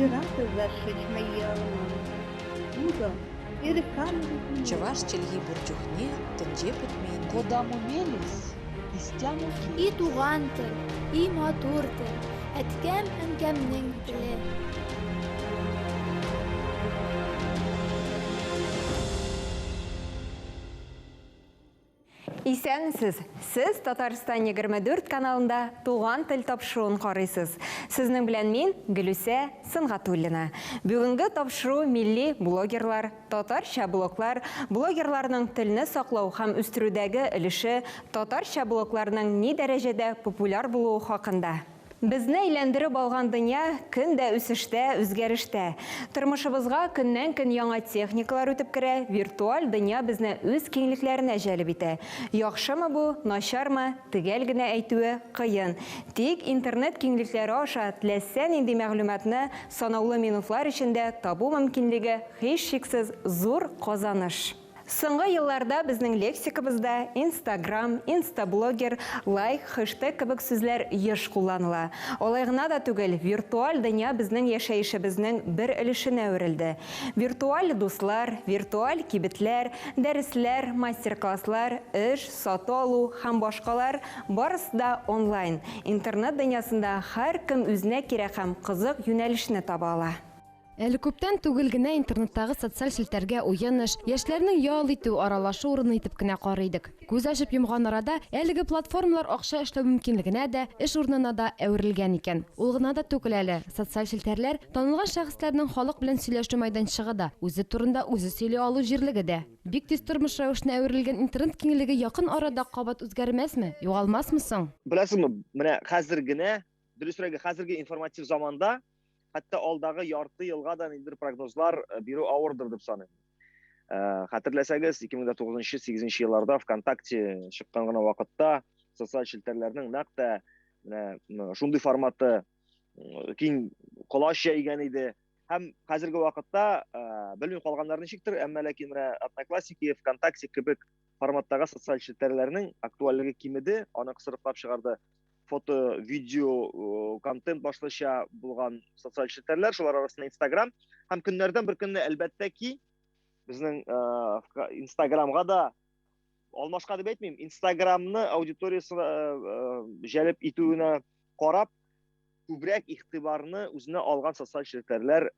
Юратӑ зашичма ялман. Утӑ, Чӑваш чӗлхи пур чухне тӗнче пӗтмен. Кодамо мелесь, истямо И туган тел, и матур тел, әткәм-әнкәмнең теле. Исәнмесез! Сез Татарстан 24 каналында Туган тел тапшыруын карыйсыз. Сезнең белән мин, Гөлүсә Сөнгатуллина. Бүгенге тапшыру милли блогерлар, татарча блоглар, блогерларның телне саклау һәм үстерүдәге өлеше, татарча блогларның ни дәрәҗәдә популяр булуы хакында. Безне әйләндереп алган дөнья көн дә үсештә, үзгәрештә. Тормышыбызга көннән-көн яңа техникалар үтеп керә, виртуаль дөнья безне үз киңлекләренә җәлеп итә. Яхшымы бу, начармы, төгәл генә әйтүе кыен. Тик интернет киңлекләре аша теләсә нинди мәгълүматны санаулы минутлар эчендә табу мөмкинлеге һичшиксез зур казаныш. Соңгы елларда безнең лексикабызда инстаграм, инстаблогер, лайк, хэштег кебек сүзләр еш кулланыла. Алай гына да түгел, виртуаль дөнья безнең яшәешебезнең бер өлешенә әверелде. Виртуаль дуслар, виртуаль кибетләр, дәресләр, мастер-класслар, эш, сату-алу һәм башкалар, барысы да онлайн. Интернет дөньясында һәркем үзенә кирәк һәм кызык юнәлешне таба ала. Әле күптән түгел генә интернеттагы социаль челтәргә уен эш, яшьләрнең ял итү, аралашу урыны итеп кенә карый идек. Күз ачып йомган арада әлеге платформалар акча эшләү мөмкинлегенә дә, эш урынына да әверелгән икән. Ул гына да түгел әле, социаль челтәрләр, танылган шәхесләрнең халык белән сөйләшү мәйданчыгы да, үзе турында үзе сөйли алу җирлеге дә. Бик тиз тормыш рәвешенә әверелгән интернет киңлеге якын арада кабат үзгәрмәсме, югалмасмы соң? Беләсеңме, менә хәзер генә, дөресрәге, хәзерге информатив заманда хәтта алдагы ярты елга да ниндидер прогнозлар э, бирү авырдыр дип саныйм. Э, хәтерләсәгез, 2009-8 елларда ВКонтакте чыккан гына вакытта социаль челтәрләрнең нәкъ тә менә шундый форматы киң колач җәйгән иде. Һәм хәзерге вакытта, э, белмим калганнар ничектер, әмма ләкин менә Одноклассники, ВКонтакте кебек форматтагы социаль челтәрләрнең актуальлеге кимеде, аны кысрыклап чыгарды фото, видео, э, контент башлыча булган социаль челтәрләр, шулар арасында Инстаграм. Һәм көннәрдән бер көнне әлбәттә ки, безнең э, Инстаграмга да алмашка дип әйтмим, Инстаграмны аудиториясенә э, җәлеп итүенә карап, күбрәк игътибарны үзенә алган социаль челтәрләр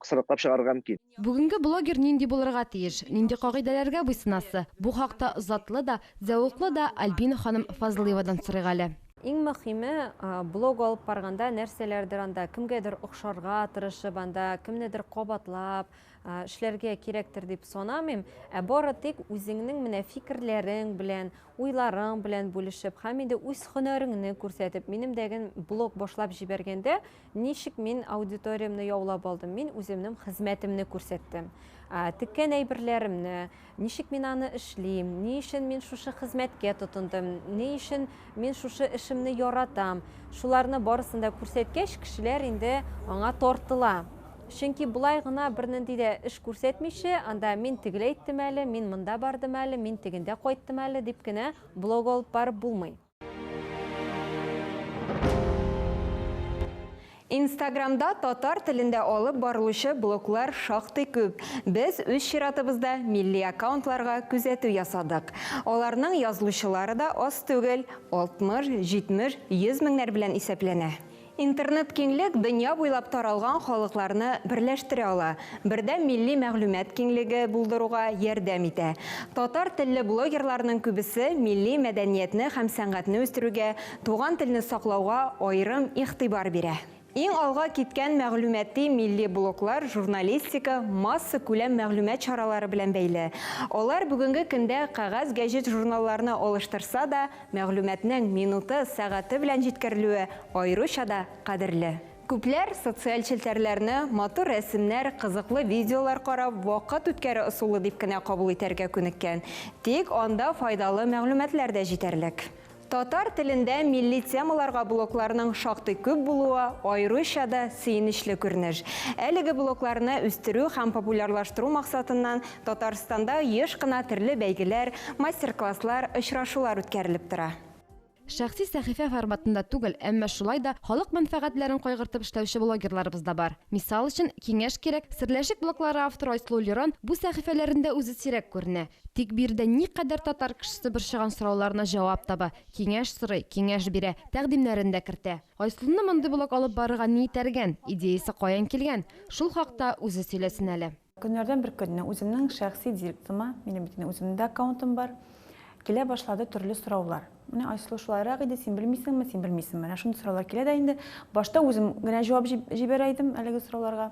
кысрыклап чыгарырга мөмкин. Бүгенге блогер нинди булырга тиеш, нинди кагыйдәләргә буйсынасы? Бу хакта затлы да, зәвыклы да Альбина ханым Фазлыевадан сорыйк әле. Иң мөхиме, блог алып барганда нәрсәләрдер анда кемгәдер охшарга тырышып, анда кемнедер кабатлап эшләргә кирәктер дип санамыйм, ә бары тик үзеңнең менә фикерләрең белән, уйларың белән бүлешеп һәм инде үз һөнәреңне күрсәтеп, минем дәген блог башлап җибәргәндә, ничек мин аудиториямне яулап алдым, мин үземнең хезмәтемне күрсәттем. Теккән әйберләремне, ничек мин аны эшлим, ни өчен мин шушы хезмәткә тотындым, ни өчен мин шушы эшемне яратам. Шуларны барысын да күрсәткәч, кешеләр инде аңа тартыла. Чөнки болай гына бернинди дә эш күрсәтмичә, анда мин тегеләй иттем әле, мин монда бардым әле, мин тегендә кайттым әле дип кенә блог алып барып булмый. Инстаграмда татар телендә алып барылучы блоглар шактый күп. Без үз чиратыбызда милли аккаунтларга күзәтү ясадык. Аларның язылучылары да аз түгел, 60, 70, 100 меңнәр белән исәпләнә. Интернет-киңлек дөнья буйлап таралган халыкларны берләштерә ала, бердәм милли мәгълүмат киңлеге булдыруга ярдәм итә. Татар телле блогерларның күбесе милли мәдәниятне һәм сәнгатьне үстерүгә, туган телне саклауга аерым игътибар бирә. Иң алга киткән мәгълүмати милли блоглар журналистика, массакүләм мәгълүмат чаралары белән бәйле. Алар бүгенге көндә кәгазь гәҗит-журналларны алыштырса да, Мәгълүматның минуты, сәгате белән җиткерелүе аеруча да кадерле. Күпләр социаль челтәрләрне матур рәсемнәр, кызыклы видеолар карап вакыт үткәрү ысулы дип кенә кабул итәргә күнеккән. Тик анда файдалы мәгълүматлар да җитәрлек. Татар телендә милли темаларга блогларның шактый күп булуы аеруча да сөенечле күренеш. Әлеге блогларны үстерү һәм популярлаштыру максатыннан Татарстанда еш кына төрле бәйгеләр, мастер-класслар, очрашулар үткәрелеп тора. Шәхси сәхифә форматында түгел, әмма шулай да халык мәнфәгатьләрен кайгыртып эшләүче блогерларыбыз да бар. Мисал өчен, Киңәш кирәк, Серләшик блоглары авторы Айсылу Лерон бу сәхифәләрендә үзе сирәк күренә. Тик биредә никадәр татар кешесе борчыган сорауларына җавап таба, киңәш сорый, киңәш бирә, тәкъдимнәрен дә кертә. Айсылуны мондый блог алып барырга ни этәргән, идеясе каян килгән? Шул хакта үзе сөйләсен әле. Көннәрдән бер көнне үземнең шәхси директыма, минем бит инде үземнең дә аккаунтым бар, килә башлады төрле сораулар. Менә Айсылу шулайрак иде, син белмисеңме, син белмисеңме? Менә шундый сораулар килә дә инде. Башта үзем генә җавап җибәрә идем әлеге сорауларга,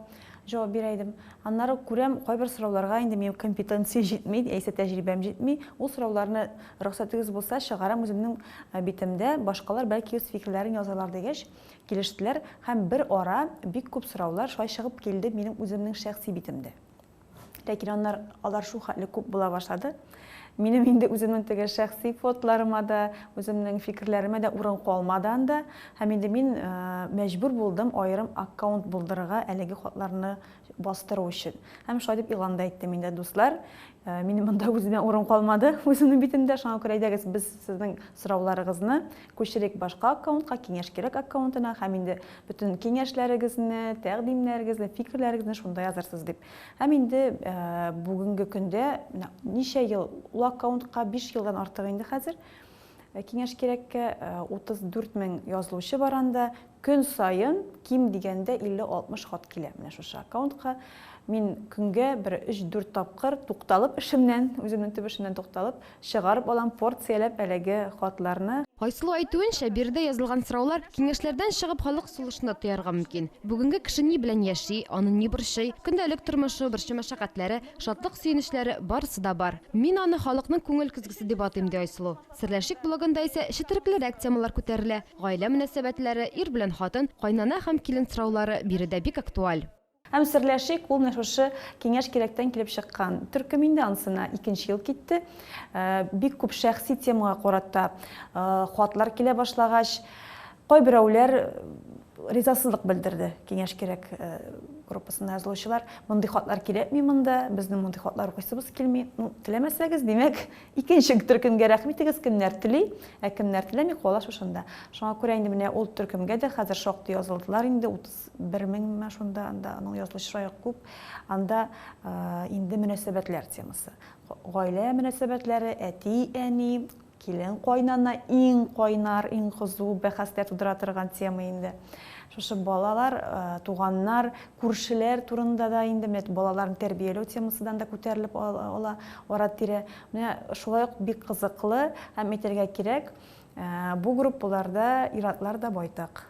җавап бирә идем. Аннары күрәм, кайбер сорауларга инде минем компетенция җитми, яисә тәҗрибәм җитми. Ул сорауларны, рөхсәтегез булса, чыгарам үземнең битемдә, башкалар бәлки үз фикерләрен язарлар дигәч, Килештеләр һәм бер ара бик күп сораулар шулай чыгып килде минем үземнең шәхси битемдә. Ләкин аннар алар шул хәтле күп була башлады. Минем инде үземнең теге шәхси фотоларыма да, үземнең фикерләремә дә урын калмады анда. Һәм инде мин мәҗбүр булдым аерым аккаунт булдырырга әлеге хатларны бастыру өчен. Һәм шулай дип игълан да иттем инде, дуслар, минем монда үземә урын калмады үземнең битемдә, шуңа күрә әйдәгез без сезнең сорауларыгызны күчерик башка аккаунтка, Киңәш кирәк аккаунтына, һәм инде бөтен киңәшләрегезне, тәкъдимнәрегезне, фикерләрегезне шунда язарсыз дип. Һәм инде бүгенге көндә менә ничә ел ул аккаунтка, 5 елдан артык инде хәзер, Киңәш кирәккә 34 мең язылучы бар анда. Көн саен ким дигәндә 50-60 хат килә менә шушы аккаунтка. Мин көнгә бер 3-4 тапкыр тукталып эшемнән, үземнең төп эшемнән тукталып, чыгарып алам порцияләп әлеге хатларны. Айсылу әйтүенчә, биредә язылган сораулар, киңәшләрдән чыгып халык сулышын да тоярга мөмкин. Бүгенге кеше ни белән яши, аны ни борчый, көндәлек тормышы, борчу-мәшәкатьләре, шатлык-сөенечләре, барысы да бар. Мин аны халыкның күңел көзгесе дип атыйм, ди Айсылу. Серләшик блогында исә четереклерәк темалар күтәрелә, гаилә мөнәсәбәтләре, ир белән хатын, кайнана һәм килен сораулары биредә бик актуаль. Һәм Серләшик, ул менә шушы Киңәш кирәктән килеп чыккан төркем инде, анысына икенче ел китте. Бик күп шәхси темага карата хатлар килә башлагач, кайберәүләр ризасызлык белдерде, Киңәш кирәк группасына язылучылар. Мондый хатлар кирәкми монда, безнең мондый хатлар укыйсыбыз килми. Ну, теләмәсәгез, димәк, Икенче төркемгә рәхим итегез, кемнәр тели, ә кемнәр теләми, кала шушында. Шуңа күрә инде менә ул төркемгә дә хәзер шактый язылдылар инде, 31 меңме шунда, анда аның язылучылары күп. Анда инде мөнәсәбәтләр темасы. Гаилә мөнәсәбәтләре, әти-әни, килен кайнана иң кайнар, иң кызу бәхәсләр тудыра торган тема инде. Шушы балалар, туганнар, күршеләр турында да инде менә балаларны тәрбияләү темасыдан да күтәрелеп ала ара-тирә. Менә шулай ук бик кызыклы һәм әйтергә кирәк, бу группаларда ир-атлар да байтак.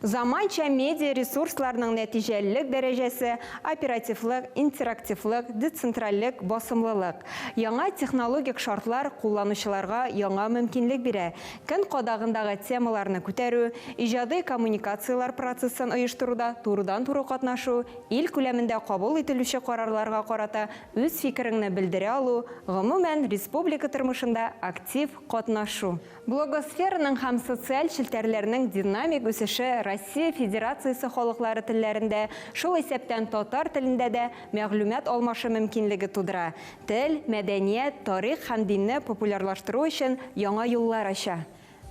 Заманча медиа ресурсларның нәтиҗәлелек дәрәҗәсе, оперативлык, интерактивлык, децентральлек, басымлылык. Яңа технологик шартлар кулланучыларга яңа мөмкинлек бирә, көн кадагындагы темаларны күтәрү, иҗади коммуникацияләр процессын оештыруда турыдан-туры катнашу, ил күләмендә кабул ителүче карарларга карата үз фикереңне белдерә алу, гомумән, республика тормышында актив катнашу. Блогосфераның һәм социаль челтәрләрнең динамик үсеше Россия Федерациясе халыклары телләрендә, шул исәптән татар телендә дә мәгълүмат алмашы мөмкинлеге тудыра, тел, мәдәният, тарих һәм динне популярлаштыру өчен яңа юллар ача.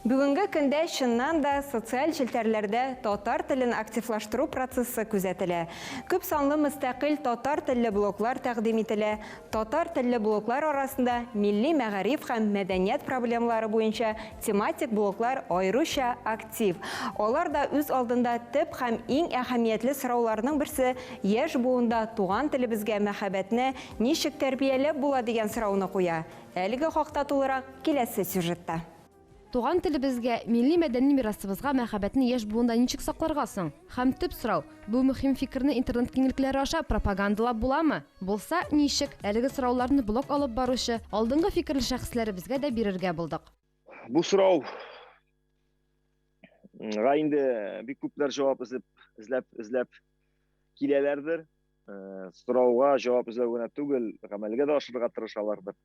Бүгенге көндә чыннан да социаль челтәрләрдә татар телен активлаштыру процессы күзәтелә. Күп санлы мөстәкыйль татар телле блоглар тәкъдим ителә. Татар телле блоглар арасында милли мәгариф һәм мәдәният проблемалары буенча тематик блоглар аеруча актив. Алар да үз алдында төп һәм иң әһәмиятле сорауларның берсе, яшь буында туган телебезгә мәхәббәтне ничек тәрбияләп була дигән сорауны куя. Әлеге хакта тулырак киләсе сюжетта. Туган телебезгә, милли мәдәни мирасыбызга мәхәббәтне яшь буында ничек сакларга соң? Һәм төп сорау, бу мөһим фикерне интернет киңлекләре аша пропагандалап буламы? Булса, ничек? Әлеге сорауларны блог алып баручы, алдынгы фикерле шәхесләребезгә дә бирергә булдык. Бу сорау га инде бик күпләр җавап эзләп, эзләп, эзләп киләләрдер. Э, сорауга җавап эзләү генә түгел, гамәлгә дә ашырырга тырышалардыр.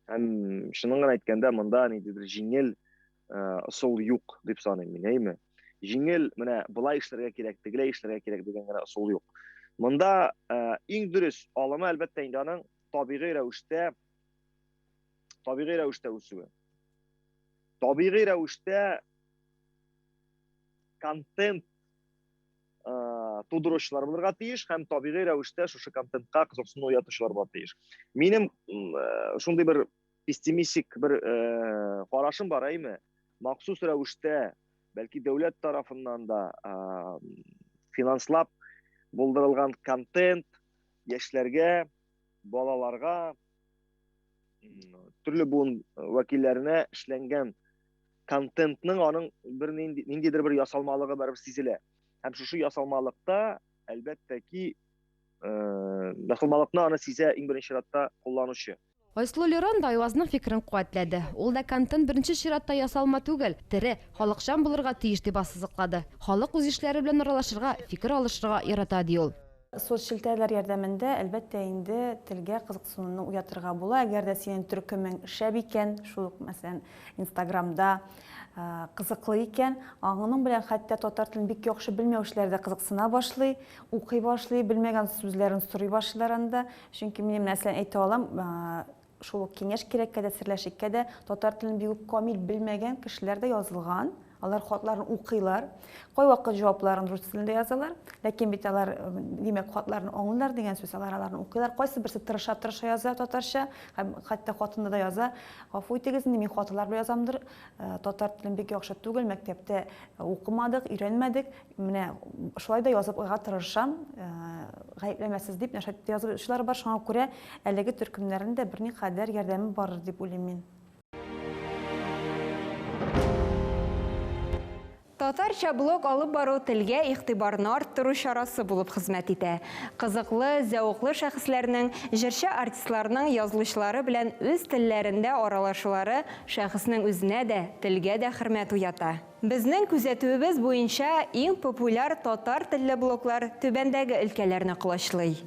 Һәм чынын гына әйткәндә, монда ниндидер җиңел э, ысул юк дип саныйм мин, әйме? Җиңел, менә болай эшләргә кирәк, тегеләй эшләргә кирәк дигән генә ысул юк. Монда э, иң дөрес алымы, әлбәттә, инде аның табигый рәвештә табигый рәвештә үсүе. Табигый рәвештә контент тудыручылар булырга тиеш һәм табигый рәвештә шушы контентка кызыксыну уятучылар булырга тиеш. Минем шундый бер пессимистик бер карашым бар, әйме? Махсус рәвештә, бәлки дәүләт тарафыннан да финанслап булдырылган контент яшьләргә, балаларга, төрле буын вәкилләренә эшләнгән контентның аның бер нинди, ниндидер бер ясалмалыгы барыбер сизелә. Һәм шушы ясалмалыкта, әлбәттә ки, ясалмалыкны аны сизә иң беренче чиратта кулланучы. Айсылу Лерон да Айвазның фикерен куәтләде. Ул да контент беренче чиратта ясалма түгел, тере, халыкчан булырга тиеш дип ассызыклады. Халык үз ишләре белән аралашырга, фикер алышырга ярата, ди ул. Соцчелтәрләр ярдәмендә, әлбәттә инде, телгә кызыксынуны уятырга була. Әгәр дә синең төркемең шәп икән, шул ук, мәсәлән, Инстаграмда кызыклы икән, аның белән хәтта татар телен бик яхшы белмәүчеләр дә кызыксына башлый, укый башлый, белмәгән сүзләрен сорый башлыйлар анда. Чөнки мин, мәсәлән, әйтә алам, шул ук киңәш кирәккә дә, серләшеккә дә татар телен бик үк камил белмәгән кешеләр дә язылган. Алар хатларын укыйлар. Кайвакыт җавапларын рус телендә язалар. Ләкин бит алар, димәк, хатларын аңлыйлар дигән сүз, алар аларны укыйлар. Кайсы берсе тырыша-тырыша яза татарча, һәм хәтта хатында да яза. Гафу итегез инде, мин хаталар белән язамдыр. Татар телем бик яхшы түгел, мәктәптә укымадык, өйрәнмәдек. Менә шулай да язып тырышам, гаепләмәсез дип, менә шулай язучылар бар. Шуңа күрә әлеге төркемнәрнең дә берникадәр ярдәме барыр дип уйлыйм мин. Татарча блог алып бару телгә игътибарны арттыру чарасы булып хезмәт итә. Кызыклы, зәвыклы шәхесләрнең, җырчы артистларның язылучылары белән үз телләрендә аралашулары шәхеснең үзенә дә, телгә дә хөрмәт уята. Безнең күзәтүебез буенча иң популяр татар телле блоглар түбәндәге өлкәләрне колачлый.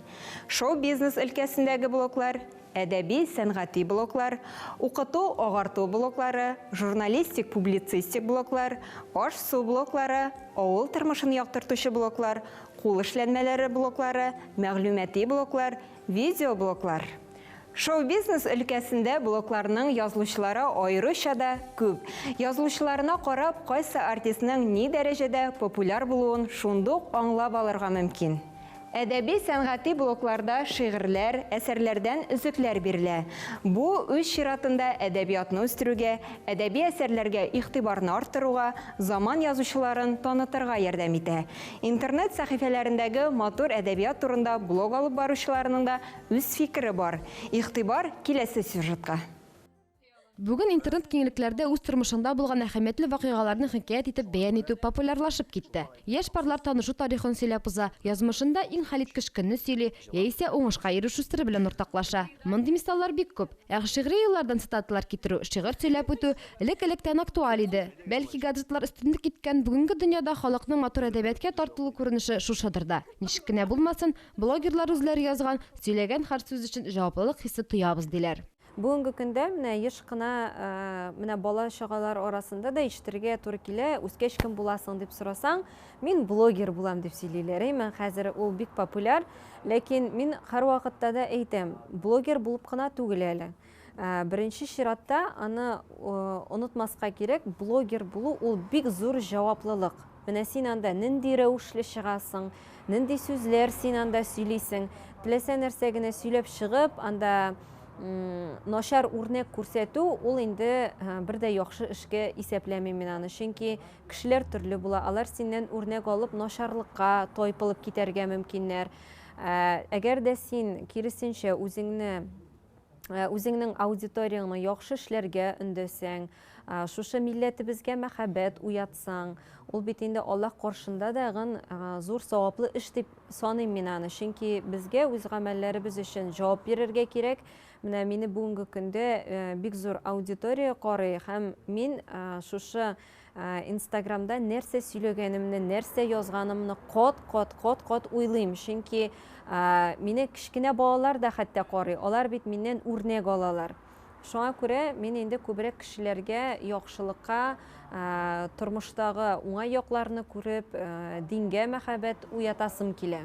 Шоу-бизнес өлкәсендәге блоглар, әдәби, сәнгати блоглар, укыту, агарту блоглары, журналистик, публицистик блоглар, аш-су блоглары, авыл тормышын яктыртучы блоглар, кул эшләнмәләре блоглары, мәгълүмати блоглар, видеоблоглар. Шоу-бизнес өлкәсендә блогларның язылучылары аеруча да күп. Язылучыларына карап, кайсы артистның ни дәрәҗәдә популяр булуын шундук аңлап алырга мөмкин. Әдәби сәнгати блогларда шигырьләр, әсәрләрдән өзекләр бирелә. Бу үз чиратында әдәбиятны үстерүгә, әдәби әсәрләргә игътибарны арттыруга, заман язучыларын танытырга ярдәм итә. Интернет сәхифәләрендәге матур әдәбият турында блог алып баручыларның да үз фикере бар. Игътибар киләсе сюжетка. Бүген интернет киңлекләрдә үз тормышыңда булган әһәмиятле вакыйгаларны хикәят итеп бәян итү популярлашып китте. Яшь парлар танышу тарихын сөйләп уза, язмышында иң хәлиткеч көнне сөйли, яисә уңышка ирешү сере белән уртаклаша. Мондый мисаллар бик күп. Ә шигъри юллардан цитаталар китерү, шигырь сөйләп үтү элек-электән актуаль иде. Бәлки гаджетлар өстенлек иткән бүгенге дөньяда халыкның матур әдәбиятка тартылу күренеше шушыдыр да. Ничек кенә булмасын, блогерлар үзләре язган, сөйләгән һәр сүз өчен җаваплылык хисе тоябыз, диләр. Бүгенге көндә менә еш кына менә бала чагалар арасында да ишетергә туры килә, үскәч кем буласың дип сорасаң, мин блогер булам дип сөйлиләр. Әйме, хәзер ул бик популяр, ләкин мин һәрвакытта да әйтәм, блогер булып кына түгел әле. Беренче чиратта аны онытмаска кирәк, блогер булу ул бик зур җаваплылык. Менә син анда нинди рәвешле чыгасың, нинди сүзләр син анда сөйлисең. Теләсә нәрсә генә сөйләп чыгып, анда начар үрнәк күрсәтү, ул инде бер дә яхшы эшкә исәпләмим мин аны. Чөнки кешеләр төрле була, алар синнән үрнәк алып начарлыкка тайпылып китәргә мөмкиннәр. Әгәр дә син киресенчә үзеңне үзеңнең аудиторияңне яхшы эшләргә өндәсәң, шушы милләтебезгә мәхәббәт уятсаң, ул бит инде Аллаһ каршында да гын зур саваплы эш дип саныйм мин аны. Чөнки безгә үз гамәлләребез өчен җавап бирергә кирәк. Менә мине бүгенге көндә бик зур аудитория карый һәм мин шушы Инстаграмда нәрсә сөйләгәнемне, нәрсә язганымны кат-кат, кат-кат уйлыйм. Чөнки мине кечкенә балалар да хәтта карый. Алар бит миннән үрнәк алалар. Шуңа күрә мин инде күбрәк кешеләргә яхшылыкка, тормыштагы уңай якларны күреп, дингә мәхәббәт уятасым килә.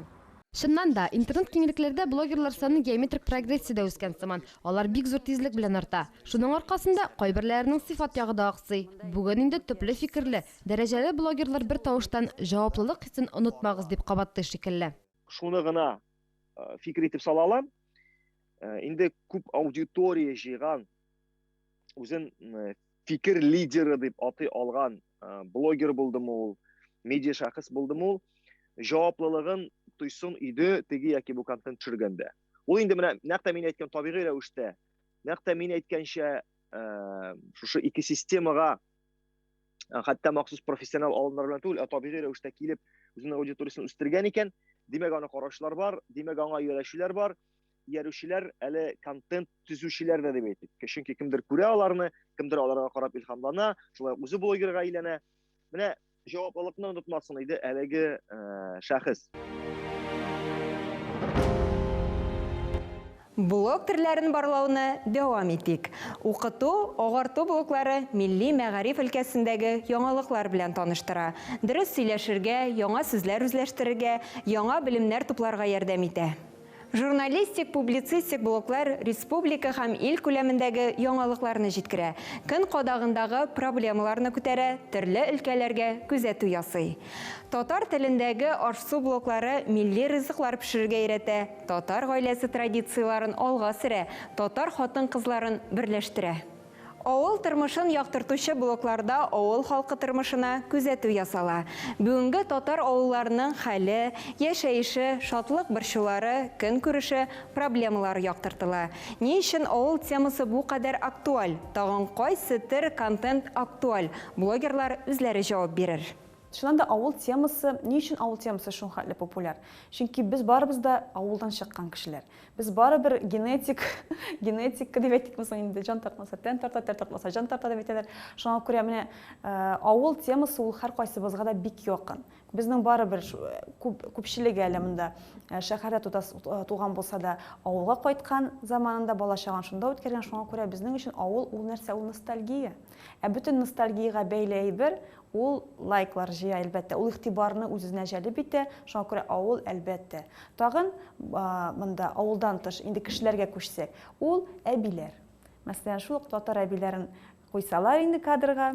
Чыннан да, интернет киңлекләрдә блогерлар саны геометрик прогрессиядә үскән сыман. Алар бик зур тизлек белән арта. Шуның аркасында кайберләренең сыйфат ягы да аксый. Бүген инде төпле фикерле, дәрәҗәле блогерлар бер тавыштан җаваплылык хисен онытмагыз дип кабатлый шикелле. Шуны гына фикер итеп сала алам. Инде күп аудитория җыйган, үзен фикер лидеры дип атый алган блогер булдымы ул, медиа шәхес булдымы ул, җаваплылыгын тойсын иде теге яки бу контент төшергәндә. Ул инде менә нәкъ тә мин әйткән табигый рәвештә, нәкъ тә мин әйткәнчә, шушы экосистемага хәтта махсус профессионал алымнар белән түгел, ә табигый рәвештә килеп, үзенең аудиториясен үстергән икән, димәк, аны караучылар бар, димәк, аңа ияләшүләр бар. Иярүчеләр әле контент төзүчеләр дә дип әйтик. Чөнки кемдер күрә аларны, кемдер аларга карап илһамлана, шулай үзе блогерга әйләнә. Менә җаваплылыкны онытмасын иде әлеге шәхес. Блог төрләрен барлауны дәвам итик. Укыту, агарту блоглары милли мәгариф өлкәсендәге яңалыклар белән таныштыра. Дөрес сөйләшергә, яңа сүзләр үзләштерергә, яңа белемнәр тупларга ярдәм итә. Журналистик, публицистик блоглар республика һәм ил күләмендәге яңалыкларны җиткерә, көн кадагындагы проблемаларны күтәрә, төрле өлкәләргә күзәтү ясый. Татар телендәге аш-су блоглары милли ризыклар пешерергә өйрәтә, татар гаиләсе традицияләрен алга сөрә, татар хатын-кызларын берләштерә. Авыл тормышын яктыртучы блогларда авыл халкы тормышына күзәтү ясала. Бүгенге татар авылларының хәле, яшәеше, шатлык-борчулары, көнкүреше, проблемалары яктыртыла. Ни өчен авыл темасы бу кадәр актуаль? Тагын кайсы төр контент актуаль? Блогерлар үзләре җавап бирер. Чыннан да авыл темасы, ни өчен авыл темасы шулхәтле популяр? Чөнки без барыбыз да авылдан чыккан кешеләр. Без барыбер генетик, генетика дип әйтикме соң инде, җан тартмаса тән тарта, тән тартмаса җан тарта дип әйтәләр. Шуңа күрә менә авыл темасы ул һәркайсыбызга да бик якын. Безнең барыбер күп, күпчелеге әле монда шәһәрдә тутас, туган булса да, авылга кайткан заманында бала чагын шунда үткәргән. Шуңа күрә безнең өчен авыл ул нәрсә? Ул ностальгия. Ә бөтен ностальгиягә бәйле әйбер ул лайклар җыя, әлбәттә, ул игътибарны үз-үзенә җәлеп итә, шуңа күрә авыл, әлбәттә. Тагын монда авылдан тыш, инде кешеләргә күчсәк, ул әбиләр. Мәсәлән, шул ук татар әбиләрен куйсалар инде кадрга,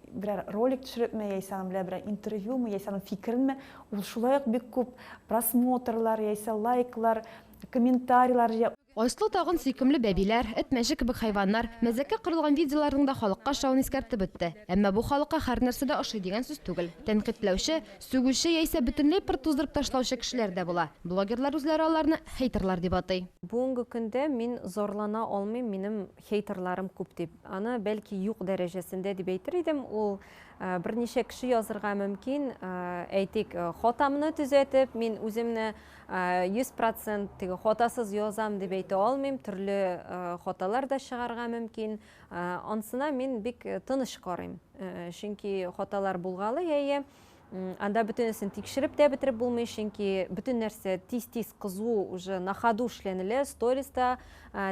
берәр ролик төшерепме, яисә аның белән берәр интервьюмы, яисә аның фикеренме, ул шулай ук бик күп просмотрлар, яисә лайклар, комментарийлар җыя. Айсылу тагын сөйкемле бәбиләр, эт-мәче кебек хайваннар, мәзәккә корылган видеоларның да халыкка ошавын искәртеп үтте. Әмма бу халыкка һәрнәрсә дә ошый дигән сүз түгел. Тәнкыйтьләүче, сүгүче яисә бөтенләй пыр туздырып ташлаучы кешеләр дә була. Блогерлар үзләре аларны хейтерлар дип атый. Бүгенге көндә мин зарлана алмыйм, минем хейтерларым күп дип. Аны бәлки юк дәрәҗәсендә дип әйтер идем. Ул берничә кеше язырга мөмкин. Әйтик, хатамны төзәтеп, мин үземне 100% теге хатасыз язам дип әйтә алмыйм, төрле хаталар да чыгарга мөмкин. Ансына мин бик тыныч карыйм. Чөнки хаталар булгалы, әйе. Анда бөтенесен тикшереп тә бетереп булмый, чөнки бөтен нәрсә тиз-тиз кызу уже на ходу эшләнелә, сториста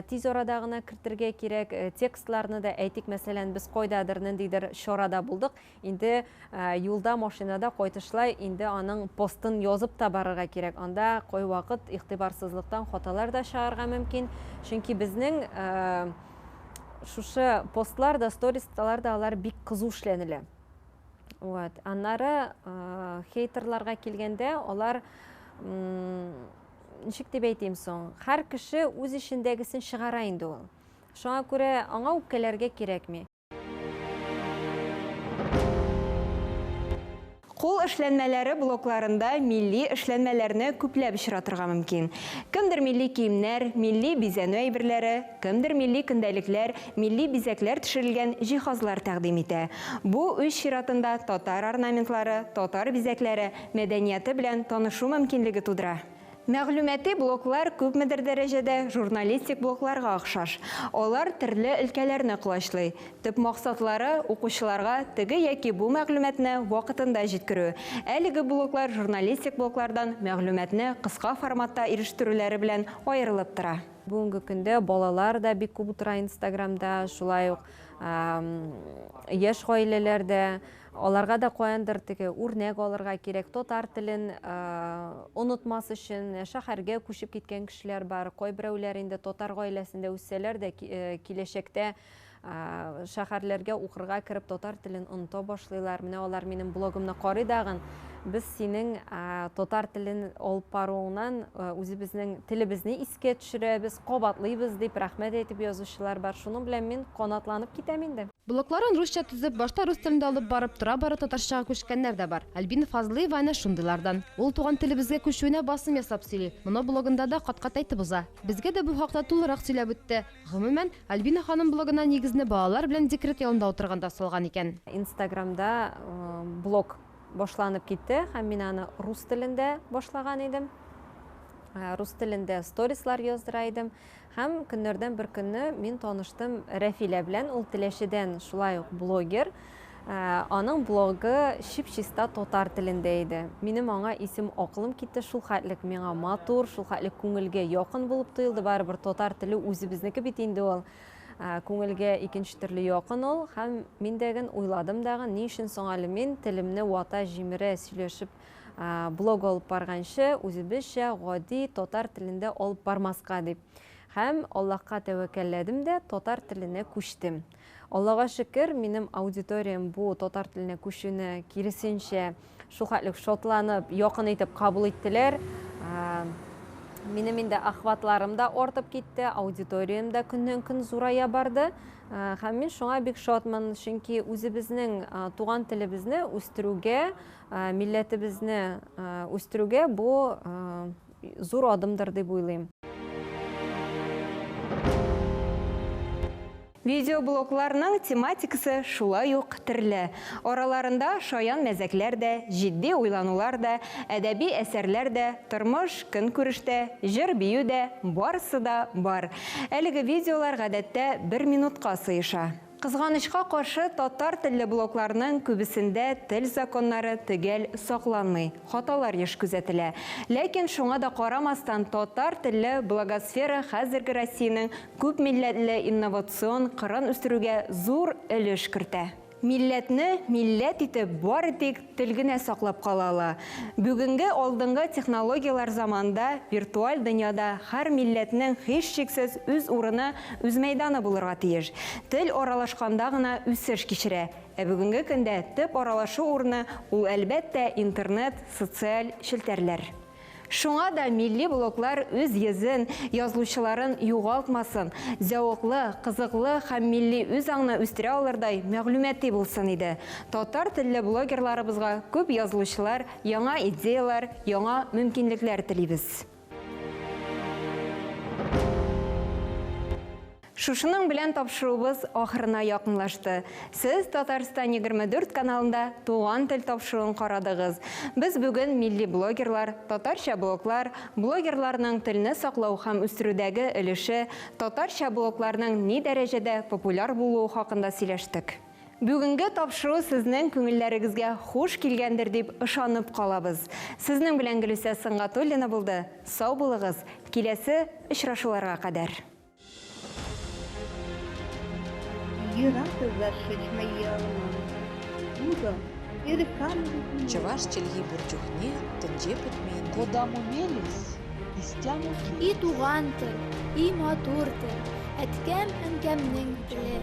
тиз арада гына кертергә кирәк, текстларны да әйтик, мәсәлән, без кайдадыр ниндидер чарада булдык, Инде юлда, машинада кайтышлай инде аның постын язып та барырга кирәк. Анда кайвакыт игътибарсызлыктан хаталар да чыгарга мөмкин. Чөнки безнең шушы постлар да, сторислар да алар бик кызу эшләнелә. Вот. Аннары хейтерларга килгәндә, алар ничек дип әйтим соң, һәр кеше үз эчендәгесен чыгара инде ул. Шуңа күрә аңа үпкәләргә кирәкми. Кул эшләнмәләре блокларында милли эшләнмәләрне күпләп очратырга мөмкин. Кемдер милли киемнәр, милли бизәнү әйберләре, кемдер милли көндәлекләр, милли бизәкләр төшерелгән җиһазлар тәкъдим итә. Бу үз чиратында татар орнаментлары, татар бизәкләре, мәдәнияте белән танышу мөмкинлеге тудыра. Мәгълүмати блоклар күпмедер дәрәҗәдә журналистик блокларга охшаш. Алар төрле өлкәләрне колачлый. Төп максатлары, укучыларга теге яки бу мәгълүматны вакытында җиткерү. Әлеге блоклар журналистик блоклардан мәгълүматны кыска форматта ирештерүләре белән аерылып тора. Бүгенге көндә балалар да бик күп утыра Инстаграмда, шулай ук яшь гаиләләр дә. Аларга да каяндыр теге үрнәк алырга кирәк. Татар телен онытмас өчен шәһәргә күчеп киткән кешеләр бар. Кайберәүләр инде татар гаиләсендә үссәләр дә, киләчәктә шәһәрләргә укырга кереп татар телен оныта башлыйлар. Менә алар минем блогымны карый дагын, без синең татар телен алып баруыңнан үзебезнең телебезне искә төшерәбез, кабатлыйбыз дип рәхмәт әйтеп язучылар бар. Шуның белән мин канатланып китәм инде. Блогларын русча төзеп, башта рус телендә алып барып, тора-бара татарчага күчкәннәр дә бар. Альбина Фазлыева әнә шундыйлардан. Ул туган телебезгә күчүенә басым ясап сөйли. Моны блогында да кат-кат әйтеп уза. Безгә дә бу хакта тулырак сөйләп үтте. Гомумән, Альбина ханым блогына нигезне балалар белән декрет ялында утырганда салган икән. Инстаграмда блог башланып китте һәм мин аны рус телендә башлаган идем. Рус телендә сторислар яздыра идем. Һәм көннәрдән бер көнне мин таныштым Рәфилә белән, ул Теләчедән шулай ук блогер. Аның блогы чип-чиста татар телендә иде. Минем аңа исем акылым китте, шул хәтлек миңа матур, шул хәтлек күңелгә якын булып тоелды. Барыбер татар теле үзебезнеке бит инде ул. Күңелгә икенче төрле якын ул. Һәм мин дәген уйладым дагы, ни өчен соң әле мин телемне вата, җимерә сөйләшеп блог алып барганчы, үзебезчә гади татар телендә алып бармаска дип. Һәм Аллаһка тәвәккәлләдем дә татар теленә күчтем. Аллага шөкер, минем аудиториям бу татар теленә күчүне киресенчә шул хәтлек шатланып, якын итеп кабул иттеләр. Минем инде охватларым да артып китте, аудиториям дә көннән-көн зурая барды. Һәм мин шуңа бик шатмын, чөнки үзебезнең туган телебезне үстерүгә, милләтебезне үстерүгә бу зур адымдыр дип уйлыйм. Видеоблогларның тематикасы шулай ук төрле. Араларында шаян мәзәкләр дә, җитди уйланулар да, әдәби әсәрләр дә, тормыш, көнкүреш тә, җыр-бию дә, барысы да бар. Әлеге видеолар гадәттә бер минутка сыеша. Кызганычка каршы, татар телле блогларның күбесендә тел законнары төгәл сакланмый, хаталар еш күзәтелә. Ләкин шуңа да карамастан, татар телле блогосфера хәзерге Россиянең күпмилләтле инновацион кырын үстерүгә зур өлеш кертә. Милләтне милләт итеп бары тик тел генә саклап кала ала. Бүгенге алдынгы технологияләр заманында виртуаль дөньяда һәр милләтнең һичшиксез үз урыны, үз мәйданы булырга тиеш. Тел аралашканда гына үсеш кичерә. Ә бүгенге көндә төп аралашу урыны ул, әлбәттә, интернет, социаль челтәрләр. Шуңа да милли блоглар үз йөзен, язылучыларын югалтмасын, зәвыклы, кызыклы һәм милли үзаңны үстерә алырдай мәгълүмати булсын иде. Татар телле блогерларыбызга күп язылучылар, яңа идеяләр, яңа мөмкинлекләр телибез. Шушының белән тапшыруыбыз ахырына якынлашты. Сез Татарстан 24 каналында Туган тел тапшыруын карадыгыз. Без бүген милли блогерлар, татарча блоглар, блогерларның телне саклау һәм үстерүдәге өлеше, татарча блогларның ни дәрәҗәдә популяр булуы хакында сөйләштек. Бүгенге тапшыру сезнең күңелләрегезгә хуш килгәндер дип ышанып калабыз. Сезнең белән Гөлүсә Сөнгатуллина булды. Сау булыгыз. Киләсе очрашуларга кадәр. Чӑваш чӗлхи пур чухне тӗнче пӗтмен. Кодамо мелесь, истямо И туган тел, и матур тел, әткәм-әнкәмнең теле.